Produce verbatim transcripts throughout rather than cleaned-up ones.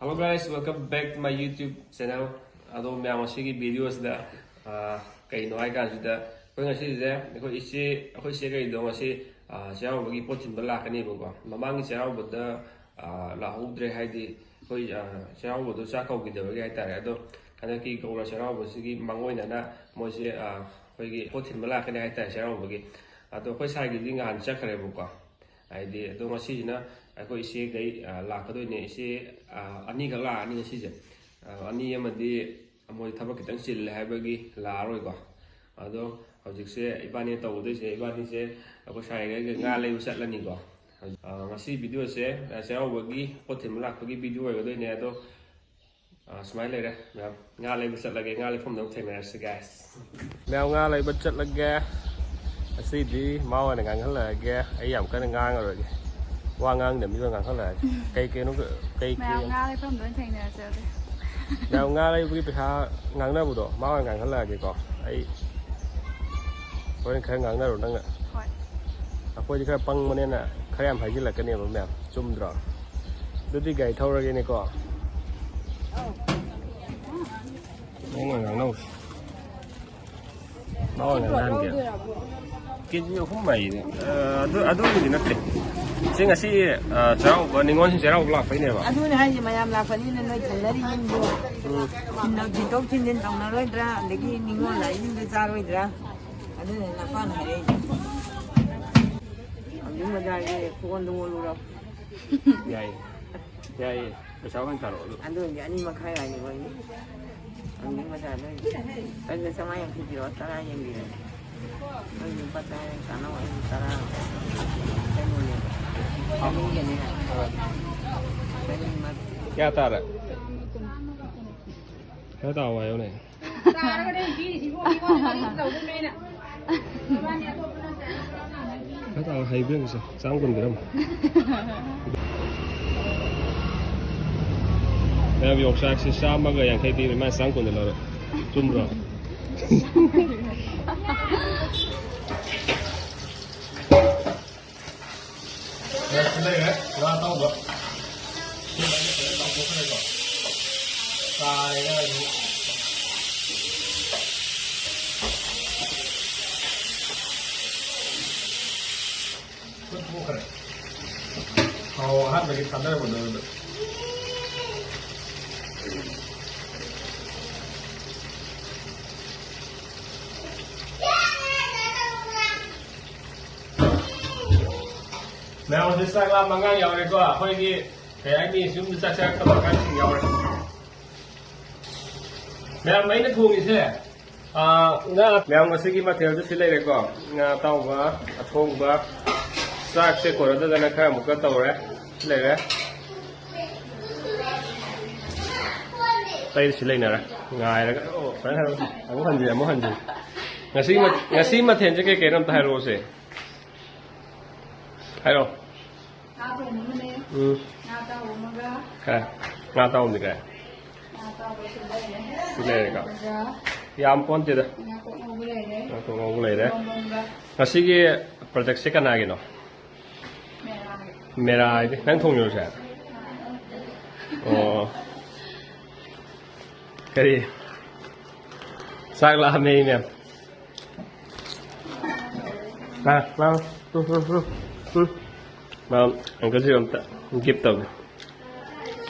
Hello guys, welcome back to my YouTube channel. ꯑꯗꯣ ꯃꯌꯥꯝ, ꯉꯁꯤꯒꯤ ꯚꯤꯗꯤꯑꯣꯁꯤꯗ, ꯑꯥ, ꯀꯩꯅꯣ ꯍꯥꯏ ꯀꯥꯟꯁꯤꯗ, ꯑꯩꯈꯣꯏ ꯉꯁꯤꯁꯦ ꯑꯩꯈꯣꯏ ꯏꯆꯦ, ꯑꯩꯈꯣꯏ ꯏꯆꯦ ꯀꯩꯗꯣ ꯉꯁꯤ, ꯑꯥ, ꯆꯩꯔꯥꯎꯕꯒꯤ ꯄꯣꯠ ꯊꯤꯟꯕ ꯂꯥꯛꯀꯅꯦꯕꯀꯣ꯫ ꯃꯃꯥꯡꯒꯤ ꯆꯩꯔꯥꯎꯕꯗ, ꯑꯥ, ꯂꯥꯛꯍꯧꯗ꯭ꯔꯦ, ꯍꯥꯏꯗꯤ ꯑꯩꯈꯣꯏ, ꯑꯥ, ꯆꯩꯔꯥꯎꯕꯗꯣ ꯆꯥꯛ ꯀꯧꯈꯤꯗꯕꯒꯤ ꯍꯥꯏꯇꯥꯔꯦ꯫ ꯑꯗꯣ ꯍꯟꯗꯛꯀꯤ ꯒꯧꯔ ꯆꯩꯔꯥꯎꯕꯁꯤꯒꯤ ꯃꯥꯡꯑꯣꯏꯅꯅ ꯃꯣꯏꯁꯦ, ꯑꯥ, ꯑꯩꯈꯣꯏꯒꯤ ꯄꯣꯠ ꯊꯤꯟꯕ ꯂꯥꯛꯀꯅꯤ ꯍꯥꯏꯇꯥꯔꯦ ꯆꯩꯔꯥꯎꯕꯒꯤ꯫ ꯑꯗꯣ ꯑꯩꯈꯣꯏ ꯁꯥꯏꯒꯤꯗꯤ ꯉꯍꯥꯟ ꯆꯠꯈ꯭ꯔꯦꯕꯀꯣ꯫ ꯍꯥꯏꯗꯤ, ꯑꯗꯣ ꯉꯁꯤꯁꯤꯅ ꯑꯩꯈꯣꯏ ꯏꯆꯦꯈꯩ, ꯑ, ꯂꯥꯛꯀꯗꯣꯏꯅꯦ꯫ ꯏꯆꯦ, ꯑ, ꯑꯅꯤꯈꯛ ꯂꯥꯛꯑꯅꯤ ꯉꯁꯤꯁꯦ꯫ ꯑ, ꯑꯅꯤ ꯑꯃꯗꯤ ꯃꯣꯏ ꯊꯕꯛ ꯈꯤꯇꯪ ꯆꯤꯜꯂꯦ ꯍꯥꯏꯕꯒꯤ ꯂꯥꯛꯑꯔꯣꯏꯀꯣ꯫ ꯑꯗꯣ ꯍꯧꯖꯤꯛꯁꯦ ꯏꯕꯥꯅꯤ ꯇꯧꯒꯗꯣꯏꯁꯦ, ꯏꯕꯥꯅꯤꯁꯦ ꯑꯩꯈꯣꯏ ꯁꯥꯏꯒꯩꯒ ꯉꯥ ꯂꯩꯕ ꯆꯠꯂꯅꯤꯀꯣ꯫ ꯑ, ꯉꯁꯤ ꯚꯤꯗꯤꯑꯣꯁꯦ, ꯑ, ꯆꯩꯔꯥꯎꯕꯒꯤ ꯄꯣꯠ ꯊꯤꯟꯕ ꯂꯥꯛꯄꯒꯤ ꯚꯤꯗꯤꯑꯣ ꯑꯣꯏꯒꯗꯣꯏꯅꯦ꯫ ꯑꯗꯣ ꯑꯥ, ꯁꯨꯃꯥꯏꯅ ꯂꯩꯔꯦ ꯃꯌꯥꯝ꯫ ꯉꯥ ꯂꯩꯕ ꯆꯠꯂꯒꯦ, ꯉꯥ ꯂꯩꯐꯝꯗ ꯑꯃꯨꯛ ꯊꯦꯡꯅꯔꯁꯤ, guys꯫ ꯃꯌꯥꯝ, ꯉꯥ ꯂꯩꯕ ꯆꯠꯂꯒꯦ꯫ ꯉꯁꯤꯗꯤ ꯃꯥ ꯑꯣꯏꯅ ꯉꯥꯡꯍꯜꯂꯛꯑꯒꯦ꯫ ꯑꯩ ꯌꯥꯝ ꯀꯟꯅ ꯉꯥꯡꯉꯔꯣꯏꯒꯦ꯫ ꯋꯥ ꯉꯥꯡꯗꯕ ꯃꯤ ꯑꯣꯏꯅ ꯉꯥꯡꯍꯜꯂꯛꯑꯒꯦ꯫ ꯀꯩ ꯀꯩꯅꯣ, ꯀꯩ ꯀꯩ ꯃꯌꯥꯝ, ꯉꯥ ꯂꯩꯐꯝꯗ ꯑꯣꯏꯅ ꯊꯦꯡꯅꯔꯁꯦ ꯑꯗꯨꯗꯤ꯫ ꯃꯌꯥꯝ, ꯉꯥ ꯂꯩꯕꯒꯤ ꯄꯩꯁꯥ ꯉꯥꯡꯅꯕꯗꯣ ꯃꯥ ꯑꯣꯏꯅ ꯉꯥꯡꯍꯜꯂꯛꯑꯒꯦꯀꯣ꯫ ꯑꯩ ꯍꯣꯔꯦꯟ ꯈꯔ ꯉꯥꯡꯅꯔꯣ ꯅꯪꯅ꯫ ꯍꯣꯏ꯫ ꯑꯩꯈꯣꯏꯗꯤ ꯈꯔ ꯄꯪꯕꯅꯤꯅ ꯈꯔ ꯌꯥꯝ ꯍꯥꯏꯖꯤꯜꯂꯛꯀꯅꯦꯕ ꯃꯌꯥꯝ, ꯆꯨꯝꯗ꯭ꯔꯣ? ꯑꯗꯨꯗꯤ ꯒꯥꯔꯤ ꯊꯧꯔꯒꯦꯅꯦꯀꯣ꯫ ꯅꯪ ꯑꯣꯏꯅ ꯉꯥꯡꯅꯧꯁꯤ꯫ ꯅꯪ ꯑꯣꯏꯅ ꯉꯥꯡꯒꯦ꯫ ꯀꯦ ꯖꯤ ꯑꯍꯨꯝ ꯍꯥꯏꯁꯦ, ꯑ, ꯑꯗꯨ, ꯑꯗꯨꯒꯤꯗꯤ ꯅꯠꯇꯦ꯫ ꯁꯤ ꯉꯁꯤ, ꯑ, ꯆꯩꯔꯥꯎꯕ, ꯅꯤꯉꯣꯜꯁꯤꯡ ꯆꯩꯔꯥꯎꯕ ꯂꯥꯛꯄꯩꯅꯦꯕ꯫ ꯑꯗꯨꯅꯦ ꯍꯥꯏꯁꯦ, ꯃꯌꯥꯝ ꯂꯥꯛꯄꯅꯤꯅ ꯅꯣꯏ ꯊꯪꯅꯔꯤ ꯌꯨꯝꯗꯣ ꯎꯝ꯫ ꯊꯤꯟꯗꯣꯛ ꯊꯤꯟꯖꯤꯟ ꯇꯧꯅꯔꯣꯏꯗ꯭ꯔꯥ? ꯑꯗꯒꯤ ꯅꯤꯉꯣꯜ ꯂꯥꯛꯏꯁꯤꯡꯗꯣ ꯆꯥꯔꯣꯏꯗ꯭ꯔꯥ? ꯑꯗꯨꯅ ꯅꯄꯥꯅ ꯍꯥꯏꯔꯛꯏꯅꯦ꯫ ꯍꯧꯖꯤꯛ ꯕꯖꯥꯔꯒꯤ ꯀꯣꯟꯗꯣ ꯑꯣꯜꯂꯨꯔꯣ꯫ ꯌꯥꯏꯌꯦ꯫ ꯌꯥꯏꯌꯦ꯫ ꯄꯩꯁꯥ ꯑꯣꯏꯅ ꯊꯥꯔꯛꯑꯣ ꯑꯗꯨ꯫ ꯑꯗꯨ ꯑꯣꯏꯔꯗꯤ ꯑꯅꯤ ꯃꯈꯥꯏ ꯍꯥꯏꯅꯤ ꯃꯣꯏꯅꯤ꯫ ꯍꯧꯖꯤꯛ ꯕꯖꯥꯔꯗ ꯑꯣꯏꯅ ꯂꯨꯄꯥ ꯆꯥꯝꯃꯉꯥ ꯌꯥꯡꯈꯩ ꯄꯤꯔꯛꯑꯣ, ꯇꯔꯥ ꯌꯦꯡꯕꯤꯔꯒꯦ꯫ ꯃꯣꯏ ꯂꯨꯄꯥ ꯇꯔꯥ ꯀꯥꯟꯅꯕ ꯑꯩꯅ ꯇꯔꯥ ꯆꯅꯤꯒꯅꯤ ꯍꯥꯏ꯫ ꯆꯅꯤ ꯃ- ꯀꯌꯥ ꯇꯥꯔꯦ? ꯈꯔ ꯇꯥꯎ ꯍꯥꯏꯌꯣꯅꯦ꯫ ꯇꯥꯔꯒꯅꯦ ꯄꯤꯔꯤꯁꯤꯕꯨ ꯃꯤꯉꯣꯟꯗ ꯋꯥꯔꯤ ꯇꯧꯗꯣꯏꯅꯦ ꯑꯩꯅ꯫ ꯈꯔ ꯇꯥꯎ ꯍꯩꯕ꯭ꯔꯥ ꯌꯦꯡꯁꯦ꯫ ꯆꯥꯝ ꯀꯨꯟ ꯄꯤꯔꯝꯃꯣ꯫ ꯃꯌꯥꯝ, ꯌꯣꯡꯆꯥꯛꯁꯤ ꯆꯥꯝꯃꯒ ꯌꯥꯡꯈꯩ ꯄꯤꯕꯅꯤ, ꯃꯥꯅ ꯆꯥꯝ ꯀꯨꯟꯗ ꯂꯧꯔꯦ꯫ ꯆꯨꯝꯕ꯭ꯔꯣ? ꯂꯩꯔꯦ, ꯉꯥ ꯑꯇꯥꯎꯕ꯫ ꯊꯣꯛꯈ꯭ꯔꯦꯀꯣ꯫ ꯀꯥꯔꯦꯅ ꯑꯩꯁꯨ꯫ ꯈꯨꯠ ꯊꯣꯛꯈ꯭ꯔꯦ꯫ ꯊꯥꯎ ꯑꯍꯥꯟꯕꯒꯤ ꯊꯥꯗꯔꯕꯗꯣ ꯑꯗꯨꯗ꯫ ꯃꯌꯥꯝ ꯍꯧꯖꯤꯛ ꯆꯥꯛ ꯂꯥꯝꯕ ꯑꯉꯥꯡ ꯌꯥꯎꯔꯦꯀꯣ꯫ ꯑꯩꯈꯣꯏꯒꯤ ꯀꯩ ꯍꯥꯏꯅꯤ, ꯌꯨꯝꯗ ꯆꯥꯛ ꯆꯥꯔꯛꯇꯕ ꯑꯉꯥꯡꯁꯤꯡ ꯌꯥꯎꯔꯦ꯫ ꯃꯌꯥꯝ ꯑꯩꯅ ꯊꯣꯡꯉꯤꯁꯦ, ꯑꯥ, ꯉꯥ, ꯃꯌꯥꯝ ꯉꯁꯤꯒꯤ ꯃꯊꯦꯜꯁꯨ ꯁꯤ ꯂꯩꯔꯦꯀꯣ꯫ ꯉꯥ ꯑꯇꯥꯎꯕ, ꯑꯊꯣꯡꯕ, ꯆꯥꯛꯁꯦ ꯀꯣꯟꯅꯗꯗꯅ ꯈꯔ ꯑꯃꯨꯛꯀ ꯇꯧꯔꯦ꯫ ꯁꯤ ꯂꯩꯔꯦ꯫ ꯑꯇꯩ ꯁꯤ ꯂꯩꯅꯔꯦ꯫ ꯉꯥꯏꯔꯒ꯫ ꯑꯣ, ꯐꯖꯅ ꯍꯥꯏꯔꯣ꯫ ꯑꯃꯨꯛ ꯍꯟꯖꯤꯟ, ꯑꯃꯨꯛ ꯍꯟꯖꯤꯟ꯫ ꯉꯁꯤ ꯃ-, ꯉꯁꯤ ꯃꯊꯦꯜꯁꯦ ꯀꯩ ꯀꯩꯅꯣ ꯑꯝꯇ ꯍꯥꯏꯔꯛꯑꯣꯁꯦ꯫ ꯍꯥꯏꯔꯣ꯫ ꯉꯥ ꯊꯣꯡꯕ ꯑꯃꯅꯦ꯫ ꯎꯝ꯫ ꯉꯥ ꯑꯇꯥꯎꯕ ꯑꯃꯒ꯫ ꯀꯥꯏ? ꯉꯥ ꯑꯇꯥꯎꯕꯗꯤ ꯀꯥꯏ? ꯉꯥ ꯑꯇꯥꯎꯕ ꯁꯤ ꯂꯩꯔꯦ꯫ ꯁꯤ ꯂꯩꯔꯦꯀꯣ? ꯑꯗꯨꯒ ꯌꯥꯝ ꯄꯣꯟꯇꯦꯗ꯫ ꯉꯥ ꯀꯣꯛ ꯉꯧꯕ ꯂꯩꯔꯦ꯫ ꯉꯥ ꯀꯣꯛ ꯉꯧꯕ ꯂꯩꯔꯦ꯫ ꯏꯔꯣꯝꯕ ꯑꯃꯒ꯫ ꯉꯁꯤꯒꯤ ꯄ꯭ꯔꯣꯖꯦꯛꯁꯦ ꯀꯅꯥꯒꯤꯅꯣ? ꯃꯦꯔꯥꯒꯤ꯫ ꯃꯦꯔꯥ ꯍꯥꯏꯗꯤ ꯅꯪ ꯊꯣꯡꯉꯤꯔꯣ ꯁꯦ? ꯑꯣ꯫ ꯀꯔꯤ? ꯆꯥꯛ ꯂꯥꯝꯃꯦ ꯃꯦꯝ꯫ ꯂꯥꯛ, ꯂꯥꯛ꯫ ꯎꯝ, ꯎꯝ, ꯎꯝ, ꯎꯝ꯫ ꯃꯥ ꯑꯪꯀꯜꯁꯤ ꯑꯝꯇ ꯒꯤꯐ ꯇꯧꯒꯦ꯫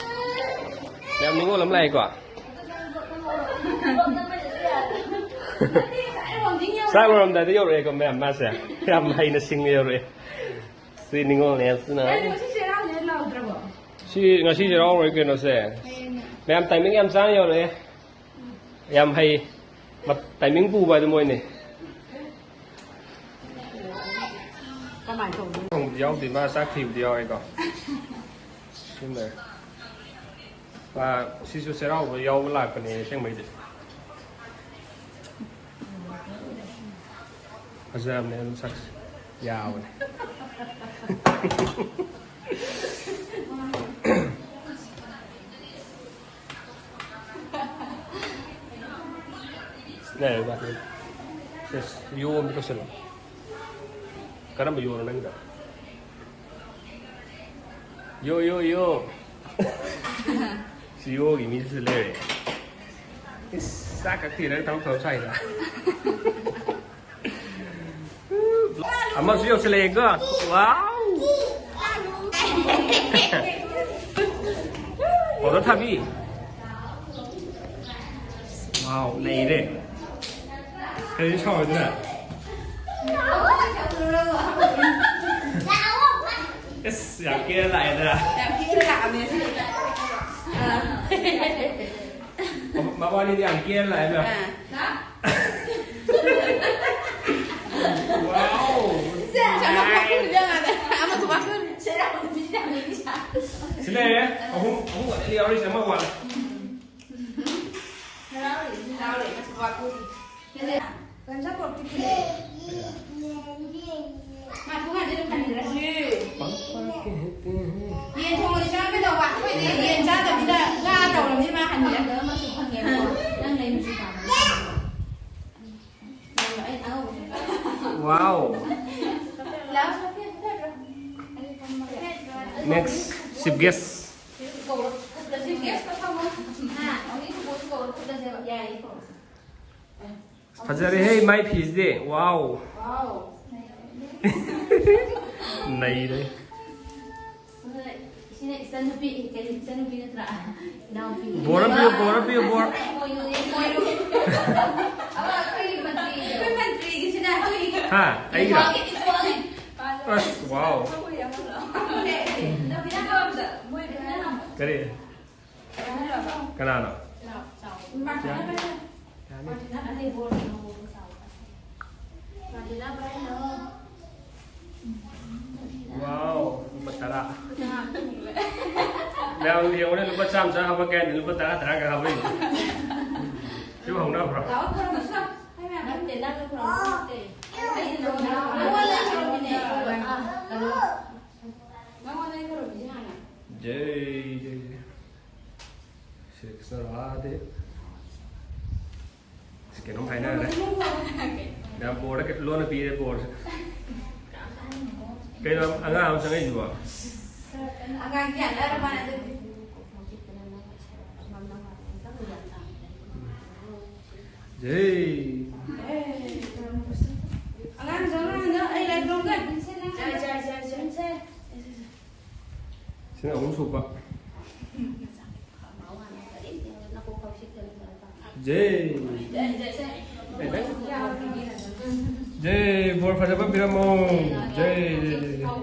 ꯌꯥꯝ ꯅꯤꯡꯉꯣꯜ ꯑꯃ ꯂꯥꯛꯑꯦꯀꯣ꯫ ꯆꯥꯛ ꯂꯣꯏꯔꯝꯗꯥꯏꯗ ꯌꯧꯔꯛꯑꯦꯀꯣ ꯃꯌꯥꯝ ꯃꯥꯁꯦ꯫ ꯌꯥꯝ ꯍꯩꯅ ꯁꯤꯡꯅ ꯌꯧꯔꯛꯑꯦ꯫ ꯁꯤ ꯅꯤꯡꯉꯣꯜꯅꯦ ꯑꯁꯤꯅ꯫ ꯅꯪ ꯉꯁꯤ ꯆꯩꯔꯥꯎꯅꯦ ꯂꯥꯎꯗ꯭ꯔꯕꯣ? ꯁꯤ ꯉꯁꯤ ꯆꯩꯔꯥꯎꯔꯣꯏ ꯀꯩꯅꯣꯁꯦ꯫ ꯍꯌꯦꯡꯅꯦ꯫ ꯃꯌꯥꯝ ꯇꯥꯏꯃꯤꯡ ꯌꯥꯝ ꯆꯥꯅ ꯌꯧꯔꯛꯑꯦ꯫ ꯌꯥꯝ ꯍꯩ꯫ ꯃ-, ꯇꯥꯏꯃꯤꯡ ꯄꯨꯕ ꯍꯥꯏꯗꯨ ꯃꯣꯏꯅꯦ꯫ ꯀꯃꯥꯏꯅ ꯇꯧꯗꯣꯏꯅꯣ? ꯊꯣꯡꯕꯗꯤ ꯌꯥꯎꯗꯦ, ꯃꯥ ꯆꯥꯛ ꯊꯤꯕꯗꯤ ꯌꯥꯎꯋꯦꯀꯣ꯫ ꯁꯤꯃ ꯂꯩꯔꯦ꯫ ꯃꯥ ꯁꯤꯁꯨ ꯆꯩꯔꯥꯎꯕ ꯌꯥꯎꯕ ꯂꯥꯛꯄꯅꯦ ꯑꯁꯦꯡꯕꯩꯗꯤ꯫ ꯐꯖꯕꯅꯦ ꯑꯗꯨꯝ ꯁꯛꯁꯦ꯫ ꯌꯥꯕꯅꯦ꯫ ꯌꯥꯔꯦ, ꯏꯕꯥꯅꯤ꯫ ꯁꯦꯁ, ꯌꯣ ꯑꯝꯇ ꯇꯧꯁꯜꯂꯣ꯫ ꯀꯔꯝꯕ ꯌꯣꯅꯣ ꯅꯪꯒꯤꯗꯣ? ꯌꯣ, ꯌꯣ, ꯌꯣ꯫ ꯁꯤ ꯌꯣꯒꯤ ꯃꯤꯁꯨ ꯂꯩꯔꯦ꯫ ꯏꯁ, ꯆꯥꯛ ꯀꯛꯊꯤꯔꯒ ꯊꯕꯛ ꯊꯕꯛ ꯁ꯭ꯋꯥꯏꯗ꯫ ꯑꯃꯁꯨ ꯌꯧꯁꯤꯜꯂꯛꯑꯦꯀꯣ꯫ ꯋꯥꯎ! ꯄꯥꯎꯗꯔ ꯊꯥꯕꯤ꯫ ꯋꯥꯎ, ꯅꯩꯔꯦ꯫ ꯀꯔꯤ ꯁꯥꯎꯔꯗꯅ? ꯑꯁ, ꯌꯥꯝ ꯀꯦꯔ ꯂꯥꯛꯑꯦꯗ꯫ ꯌꯥꯝ ꯀꯦꯔ ꯂꯥꯛꯑꯕꯅꯦ ꯁꯤꯗ꯫ ꯑꯥ꯫ ꯃꯕꯥꯅꯤꯗꯤ ꯌꯥꯝ ꯀꯦꯔ ꯂꯥꯛꯑꯦꯕ꯫ ꯑꯥ꯫ ꯋꯥꯎ! ꯁꯦ, ꯁꯦ, ꯑꯃ ꯄꯥꯛꯈꯨꯝ ꯌꯥꯗꯦ꯫ ꯑꯃꯁꯨ ꯄꯥꯛꯈꯨꯝ꯫ ꯁꯦ, ꯁꯦ, ꯁꯦ, ꯁꯦ꯫ ꯁꯤ ꯂꯩꯔꯦ꯫ ꯑꯍꯨꯝ, ꯑꯍꯨꯝ ꯈꯛꯇꯅꯤ ꯌꯥꯎꯔꯤꯁꯦ, ꯑꯃ ꯋꯥꯠꯂꯦ꯫ ꯍꯔꯥꯎꯔꯦ, ꯍꯔꯥꯎꯔꯦ, ꯑꯃꯁꯨ ꯄꯥꯛꯈꯨꯝ꯫ ꯁꯦ, ꯁꯦ꯫ ꯀꯩꯅꯣ ꯆꯥꯄꯣꯠ ꯄꯤꯛꯈꯤꯅꯦ꯫ ꯃꯥ ꯊꯣꯡ ꯍꯥꯡꯗꯣꯛꯑ ꯑꯗꯨꯝ ꯊꯝꯕꯤꯔꯣ꯫ ꯌꯦꯟ ꯊꯣꯡꯕꯗꯤ ꯆꯥꯔ ꯀꯩꯗꯧꯕ? ꯑꯩꯈꯣꯏꯗꯤ ꯌꯦꯟ ꯆꯥꯗꯕꯤꯗ ꯉꯥ ꯇꯧꯔꯕꯅꯤ ꯃꯥ ꯍꯟꯕꯤꯔꯣ꯫ ꯑꯃꯁꯨ ꯐꯪꯉꯦꯕꯀꯣ꯫ ꯅꯪ ꯂꯩ ꯃꯆꯨ ꯄꯥꯝꯕ꯫ ꯋꯥꯎ꯫ Next, chief guest. ꯆꯤꯐ ꯒꯦꯁꯇ ꯐꯝꯃꯣ꯫ ꯍꯥ? ꯑꯣꯡꯂꯤ ꯐꯨꯠꯕꯣꯜ ꯀꯧꯔ ꯐꯨꯠꯂꯁꯦꯕ꯫ ꯌꯥꯏꯌꯦ, ꯀꯧꯔꯁꯦ꯫ ꯐꯖꯔꯦꯍꯦ, ꯃꯥꯏ ꯐꯤꯁꯤꯗꯤ꯫ ꯋꯥꯎ꯫ ꯋꯥꯎ꯫ ꯅꯩꯔꯦ꯫ ꯁꯤꯅ ꯏꯆꯟꯅꯨꯄꯤ, ꯀꯔꯤ ꯏꯆꯟꯅꯨꯄꯤ ꯅꯠꯇ꯭ꯔꯥ? ꯏꯅꯥꯎꯄꯤ꯫ ꯕꯣꯔ ꯑꯃ ꯄꯤꯌꯨ, ꯕꯣꯔ ꯑꯃ ꯄꯤꯌꯨ, ꯕꯣꯔ꯫ ꯄꯣꯏꯅꯨꯅꯦ, ꯄꯣꯏꯅꯨ꯫ ꯑꯃ ꯑꯩꯈꯣꯏꯒꯤ ꯃꯟꯇ꯭ꯔꯤꯗꯣ꯫ ꯑꯩꯈꯣꯏ ꯃꯟꯇ꯭ꯔꯤꯒꯤꯁꯤꯅ ꯑꯩꯈꯣꯏꯒꯤ ꯍꯥ? ꯑꯩꯒꯤꯔꯣ? ꯏꯄ꯭ꯋꯥꯒꯤ, ꯏꯄ꯭ꯋꯥꯒꯤ꯫ ꯑꯁ, ꯋꯥꯎ꯫ ꯃꯣꯏ ꯀꯔꯤ? ꯀꯅꯥꯅꯣ? ꯋꯥꯎ, ꯂꯨꯄꯥ ꯇꯔꯥ꯫ ꯃꯌꯥꯝ ꯌꯦꯡꯉꯨꯅꯦ, ꯂꯨꯄꯥ ꯆꯥꯝꯃ ꯆꯥꯝꯃ ꯍꯥꯞꯄꯛꯀꯦ ꯍꯥꯏꯅ ꯂꯨꯄꯥ ꯇꯔꯥ ꯇꯔꯥ ꯈꯛ ꯍꯥꯞꯄꯛꯏꯅꯦ꯫ ꯁꯤꯕꯨ ꯍꯧꯅꯕ꯭ꯔꯣ? ꯖꯩ, ꯖꯩ, ꯖꯩ꯫ ꯁ꯭ꯔꯤ ꯀ꯭ꯔꯤꯁꯅ ꯔꯥꯙꯦ꯫ ꯑꯁ, ꯀꯩꯅꯣꯝ ꯍꯥꯏꯅꯈ꯭ꯔꯦ꯫ ꯌꯥꯝ ꯕꯣꯔꯗ ꯀꯩ-, ꯂꯣꯟꯅ ꯄꯤꯔꯦ ꯕꯣꯔꯁꯦ꯫ ꯀꯩꯅꯣ ꯑꯉꯥꯡ ꯑꯃ ꯆꯪꯉꯛꯏꯁꯤꯕꯣ? ꯑꯉꯥꯡ ꯒ꯭ꯌꯥꯟ ꯇꯥꯔ ꯃꯥꯅ ꯑꯗꯨꯗꯤ꯫ ꯖꯩ꯫ ꯑꯉꯥꯡꯁꯨ ꯑꯉꯥꯡꯅ ꯑꯩ ꯂꯥꯏꯕ꯭ꯔꯣꯝꯒ꯫ ꯁꯤꯅ ꯑꯍꯨꯝ ꯁꯨꯕ꯫ ꯖꯩ꯫ ꯖꯩ, ꯕꯣꯔ ꯐꯖꯕ ꯄꯤꯔꯝꯃꯣ꯫ ꯖꯩ, ꯖꯩ, ꯖꯩ, ꯖꯩ꯫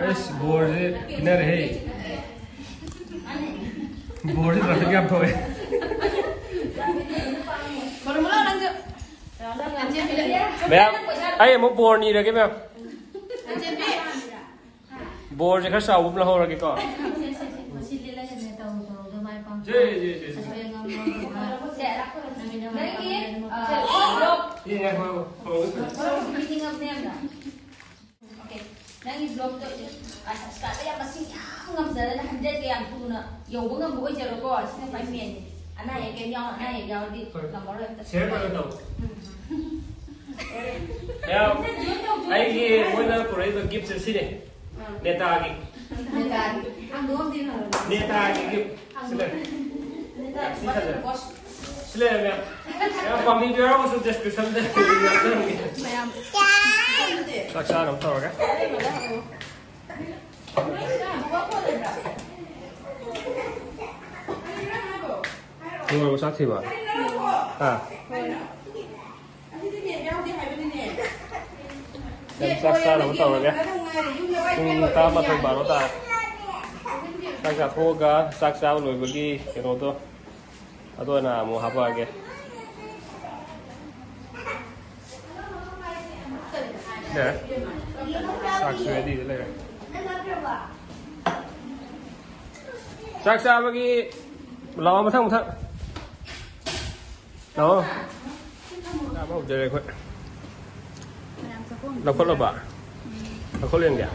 ꯑꯩꯁ, ꯕꯣꯔꯁꯦ ꯄꯤꯅꯔꯦꯍꯦ꯫ ꯕꯣꯔꯁꯦ ꯇ꯭ꯔꯥꯐꯤꯛ ꯌꯥꯝ ꯊꯣꯛꯑꯦ꯫ ꯃꯌꯥꯝ, ꯑꯩ ꯑꯃꯨꯛ ꯕꯣꯔ ꯅꯤꯔꯒꯦ, ꯃꯌꯥꯝ꯫ ꯕꯣꯔꯁꯦ ꯈꯔ ꯆꯥꯎꯕ ꯑꯃ ꯂꯧꯍꯧꯔꯒꯦꯀꯣ꯫ ꯁꯦ, ꯁꯦ, ꯁꯦ, ꯁꯦ꯫ ꯖꯦ, ꯖꯦ, ꯖꯦ, ꯖꯦ꯫ ꯅꯪꯒꯤ, ꯑ, ꯅꯪꯒꯤ ꯕ꯭ꯂꯣꯛ꯫ ꯌꯦꯡꯉꯦ, ꯍꯣꯏ, ꯍꯣꯏ, ꯍꯣꯏ, ꯍꯣꯏ꯫ ꯃꯤꯅꯤꯡ ꯑꯃ ꯅꯦꯝꯅ꯫ ꯑꯣꯀꯦ꯫ ꯅꯪꯒꯤ ꯕ꯭ꯂꯣꯛꯇꯣ, ꯑ, ꯁꯕꯁꯀ꯭ꯔꯥꯏꯕꯔ ꯌꯥꯝ ꯃꯁꯤꯡ ꯌꯥꯝ ꯉꯝꯖꯔꯅ ꯍꯟꯗ꯭ꯔꯦꯗꯀ ꯌꯥꯝ ꯊꯨꯅ ꯌꯧꯕ ꯉꯝꯕ ꯑꯣꯏꯖꯔꯣꯀꯣ꯫ ꯁꯤꯅ ꯈ꯭ꯋꯥꯏ ꯃꯦꯟꯅꯤ꯫ ꯑꯅꯥ ꯑꯌꯦꯛ ꯀꯩꯝ ꯌꯥꯎ-, ꯑꯅꯥ ꯑꯌꯦꯛ ꯌꯥꯎꯔꯗꯤ ꯍꯣꯏ꯫ ꯉꯝꯃꯔꯣꯏ ꯑꯝꯇ꯫ ꯁꯤꯌꯔ ꯈꯔ ꯇꯧ꯫ ꯎꯝ꯫ ꯃꯌꯥꯝ, ꯑꯩꯒꯤ ꯃꯣꯏꯅ ꯄꯨꯔꯛꯏꯕ ꯒꯤꯐꯁꯦ ꯁꯤꯅꯦ꯫ ꯅꯦꯇꯥꯒꯤ꯫ ꯅꯦꯇꯥꯒꯤ꯫ ꯍꯥꯡꯗꯣꯛꯑꯝꯗꯤ ꯐꯔꯕꯅꯦ꯫ ꯅꯦꯇꯥꯒꯤ ꯒꯤꯐ꯫ ꯁꯤ ꯂꯩꯔꯦ꯫ ꯁꯤ ꯐꯖꯔꯦ꯫ ꯁꯤ ꯂꯩꯔꯦ, ꯃꯌꯥꯝ꯫ ꯃꯌꯥꯝ ꯄꯥꯝꯕꯤꯕ ꯌꯥꯎꯔꯒꯁꯨ ꯗꯤꯁꯀ꯭ꯔꯤꯞꯁꯟꯗ ꯂꯤꯡ ꯌꯥꯎꯖꯔꯝꯒꯦ꯫ ꯃꯌꯥꯝ꯫ ꯆꯥꯛ ꯆꯥꯅꯕ ꯇꯧꯔꯒꯦ꯫ ꯂꯣꯏꯔꯕꯣ ꯆꯥꯛ ꯊꯤꯕ? ꯍꯥ? ꯌꯥꯝ ꯆꯥꯛ ꯆꯥꯅꯕ ꯇꯧꯔꯒꯦ꯫ ꯄꯨꯡ ꯇꯔꯥꯃꯥꯊꯣꯏ ꯕꯥꯔꯣ ꯇꯥꯔꯦ꯫ ꯆꯥꯛ ꯆꯥꯊꯣꯛꯑꯒ ꯆꯥꯛ ꯆꯥꯕ ꯂꯣꯏꯕꯒꯤ ꯀꯩꯅꯣꯗꯣ ꯑꯗꯨ ꯑꯣꯏꯅ ꯑꯃꯨꯛ ꯍꯥꯄꯛꯑꯒꯦ꯫ ꯂꯩꯔꯦ꯫ ꯆꯥꯛꯁꯨ ꯔꯦꯗꯤꯗ ꯂꯩꯔꯦ꯫ ꯆꯥꯛ ꯆꯥꯕꯒꯤ ꯂꯥꯛꯑꯣ, ꯃꯊꯪ ꯃꯊꯪ꯫ ꯂꯥꯛꯑꯣ꯫ ꯆꯥꯕ ꯍꯧꯖꯔꯦ ꯑꯩꯈꯣꯏ꯫ ꯃꯌꯥꯝ ꯆꯥꯛꯈꯣꯝ ꯂꯧꯈꯠꯂꯕ? ꯎꯝ꯫ ꯂꯧꯈꯠꯂꯦꯟꯒꯦ?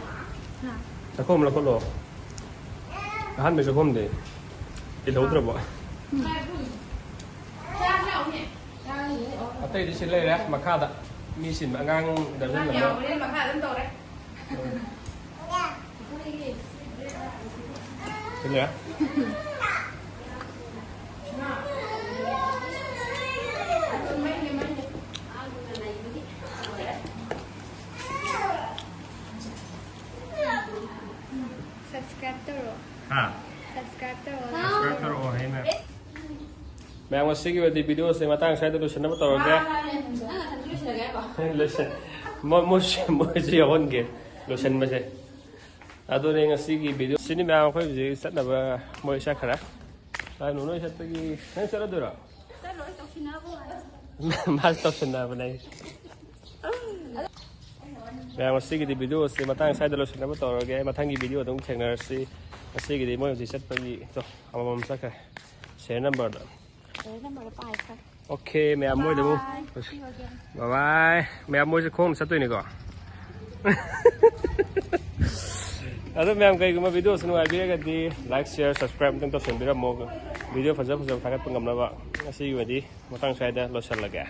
ꯍꯥ? ꯆꯥꯛꯈꯣꯝ ꯂꯧꯈꯠꯂꯣ꯫ ꯑꯍꯥꯟꯕ ꯆꯥꯛꯈꯣꯝꯗꯤ ꯏꯜꯍꯧꯗ꯭ꯔꯕꯣ? ꯎꯝ꯫ ꯑꯇꯩꯗꯤ ꯁꯤ ꯂꯩꯔꯦ ꯃꯈꯥꯗ꯫ ꯃꯤ ꯁꯤꯟꯕ ꯑꯉꯥꯡ ꯗꯔꯖꯟ ꯑꯃ꯫ ꯌꯥꯎꯕꯅꯤꯅ ꯃꯈꯥ ꯑꯗꯨꯝ ꯇꯧꯔꯦ꯫ ꯁꯤ ꯂꯩꯔꯦ꯫ ꯇꯧꯔꯣ꯫ ꯍꯥ? Subscribe ꯇꯧꯔꯣ꯫ Subscribe ꯇꯧꯔꯛꯑꯣ ꯍꯦ ꯃꯌꯥꯝ꯫ ꯃꯌꯥꯝ, ꯉꯁꯤꯒꯤ ꯑꯣꯏꯅꯗꯤ video ꯁꯦ ꯃꯇꯥꯡ ꯁ꯭ꯋꯥꯏꯗ ꯂꯣꯏꯁꯤꯟꯅꯕ ꯇꯧꯔꯒꯦ꯫ ꯂꯣꯏꯁꯤꯟ-, ꯃꯣ-, ꯃꯣꯏꯁꯨ, ꯃꯣꯏꯁꯨ ꯌꯥꯎꯍꯟꯒꯦ ꯂꯣꯏꯁꯤꯟꯕꯁꯦ꯫ ꯑꯗꯨꯅꯦ ꯉꯁꯤꯒꯤ video ꯁꯤꯅꯤ ꯃꯌꯥꯝ꯫ ꯑꯩꯈꯣꯏ ꯍꯧꯖꯤꯛ ꯆꯠꯅꯕ ꯃꯣꯏ ꯆꯠꯈ꯭ꯔꯦ꯫ ꯑ, ꯅꯨ ꯅꯣꯏ ꯆꯠꯄꯒꯤ ꯅꯪ ꯆꯠꯂꯗꯣꯏꯔꯣ? ꯆꯠꯂꯣꯏ, ꯇꯧꯁꯤꯟꯅꯕ ꯋꯥꯅꯤ꯫ ꯃꯥꯁꯨ ꯇꯧꯁꯤꯟꯅꯕꯅꯦ꯫ ꯃꯌꯥꯝ, ꯉꯁꯤꯒꯤꯗꯤ video ꯁꯦ ꯃꯇꯥꯡ ꯁ꯭ꯋꯥꯏꯗ ꯂꯣꯏꯁꯤꯟꯅꯕ ꯇꯧꯔꯒꯦ꯫ ꯃꯊꯪꯒꯤ video ꯑꯗꯨꯝ ꯊꯦꯡꯅꯔꯁꯤ꯫ ꯉꯁꯤꯒꯤꯗꯤ ꯃꯣꯏ ꯍꯧꯖꯤꯛ ꯆꯠꯄꯒꯤ ꯇꯣ ꯑꯃꯃꯝ ꯆꯠꯈ꯭ꯔꯦ꯫ Serial number ꯗꯣ꯫ Serial number ꯗꯣ ꯄꯥꯏꯈ꯭ꯔꯦ꯫ Okay, ꯃꯌꯥꯝ, ꯃꯣꯏꯗ ꯑꯃꯨꯛ꯫ Bye. See you again. Bye bye꯫ ꯃꯌꯥꯝ, ꯃꯣꯏꯁꯦ ꯈꯣꯡꯅ ꯆꯠꯇꯣꯏꯅꯤꯀꯣ꯫ ꯑꯗꯣ ꯃꯌꯥꯝ, ꯀꯩꯒꯨꯝꯕ video ꯁꯦ ꯅꯨꯡꯉꯥꯏꯕꯤꯔꯒꯗꯤ like, share, subscribe ꯑꯝꯇꯪ ꯇꯧꯁꯟꯕꯤꯔꯝꯃꯣ, video ꯐꯖ ꯐꯖꯕ ꯊꯥꯒꯠꯄ ꯉꯝꯅꯕ꯫ ꯉꯁꯤꯒꯤ ꯑꯣꯏꯅꯗꯤ ꯃꯇꯥꯡ ꯁ꯭ꯋꯥꯏꯗ ꯂꯣꯏꯁꯤꯜꯂꯒꯦ꯫